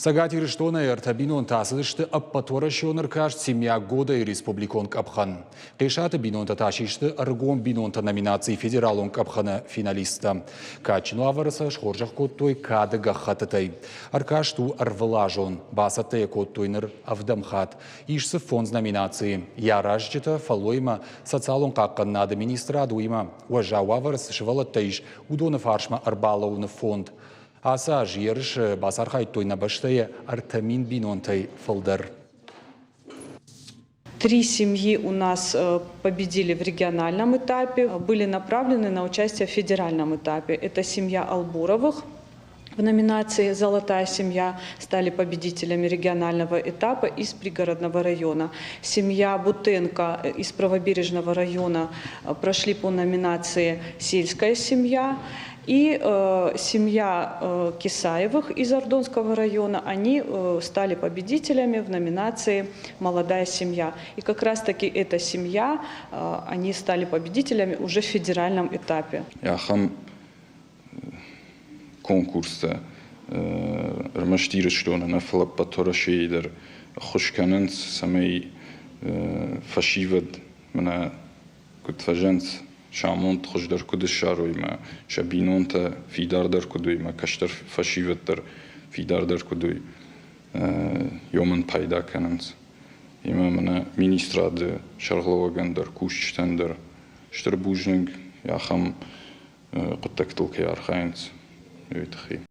Цӕгат Ирыстонӕй ӕртӕ бинонтӕ ацыдысты ӕппӕтуӕрӕсеон ӕркаст «Семья года»-йы республикон къӕпхӕн. Хъесаты бинонтӕ та систы ӕрыгон бинонтӕ номинацийы федералон къӕпхӕны финалисттӕ. Кадджын уавӕры сӕ схорзӕх кодтой кады гӕххӕттытӕй. Ӕркаст у ӕрвылазон, бацӕттӕ йӕ кодтой ныр ӕвдӕм хатт. Ис дзы фондз номинацийы. Йӕ аразджытӕ фӕллоимӕ социалон хъахъхъӕнынады министрад, уыимӕ уӕззау уавӕры цы сывӕллӕттӕ ис, уыдоны фарсмӕ ӕрбалӕууыны фонд. Ацы аз ерысы бацархайдтой нӕ бӕстӕйы 3000 бинонтӕй фылдӕр. Три семьи у нас победили в региональном этапе, были направлены на участие в федеральном этапе. Это семья Албуровых, в номинации «Золотая семья» стали победителями регионального этапа из пригородного района. Семья Бутенко из правобережного района прошли по номинации «Сельская семья». И семья Кисаевых из Ардонского района, они стали победителями в номинации «Молодая семья». И как раз-таки эта семья, они стали победителями уже в федеральном этапе. Ахӕм конкурстӕ ӕрмӕст Ирыстоны нӕ, фӕлӕ ӕппӕт Уӕрӕсейы дӕр ӕххуыс кӕнынц, цӕмӕй фӕсивӕд мӕнӕ куыд фӕзӕнц, сӕ амонд хуыздӕр куыд ссарой мӕ сӕ бинонтӕ фидардӕр куыд уой, мӕ кӕстӕр фӕсивӕд дӕр фидардӕр куыд уой, уымӕн пайда кӕнынц. Ӕмӕ мӕнӕ министрады сӕргълӕууӕгӕн дӕр, кусджытӕн дӕр стыр бузныг, ахӕм хъуыддӕгтыл кӕй архайынц, уый тыххӕй.